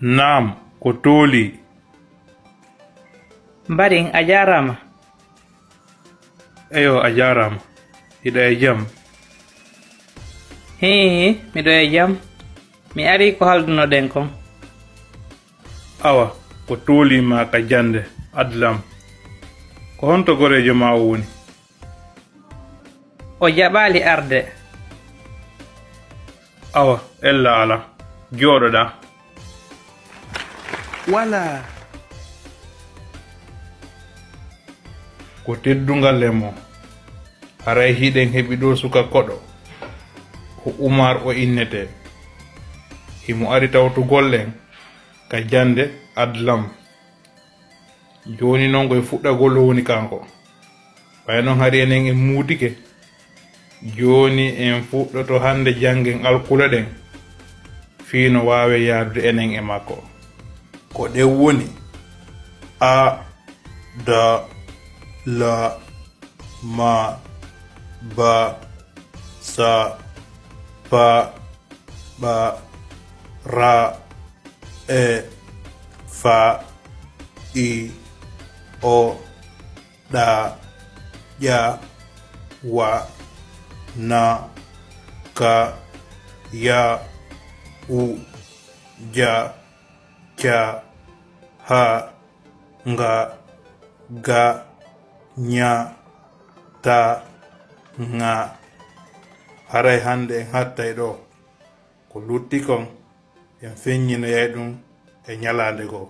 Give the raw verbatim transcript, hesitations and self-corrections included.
Naam, ko tooli. Mbarin, a jaaraama. Eyo, a jaaraama. Hiɗa e jam? Hii, miɗo e jam. Mi arii ko haldunoɗen kon. Awa, ko tooli ma ka jannde, adlam. Ko honto goreejo ma o woni? O jaɓaali arde. Awa, ella ala. Jooɗoɗaa. Wala. Ko teddungal e mo. Haray hiɗen heɓi ɗoo suka koɗo. Ko Umar o innetee. Himo ari tawtugol en ka jannde adlam. Jooni non ko e fuɗɗagol o woni kanko. Ɓay non hari enen en muutike. Jooni en fuɗɗoto hannde janngen alkule ɗen. Fii no waawe yaadude enen e makko. Ko ɗen woni: a, da, la, ma, ba, sa, pa, ɓa, ra, e, fa, i, o, ɗa, ƴa, wa, na, ka, ya, u, ja, ca, ha, nga, ga, ña, ta, ŋa. Haray hannde en hattay ɗoo. Ko lutti kon, en feññinoyay ɗum e ñalaande goo.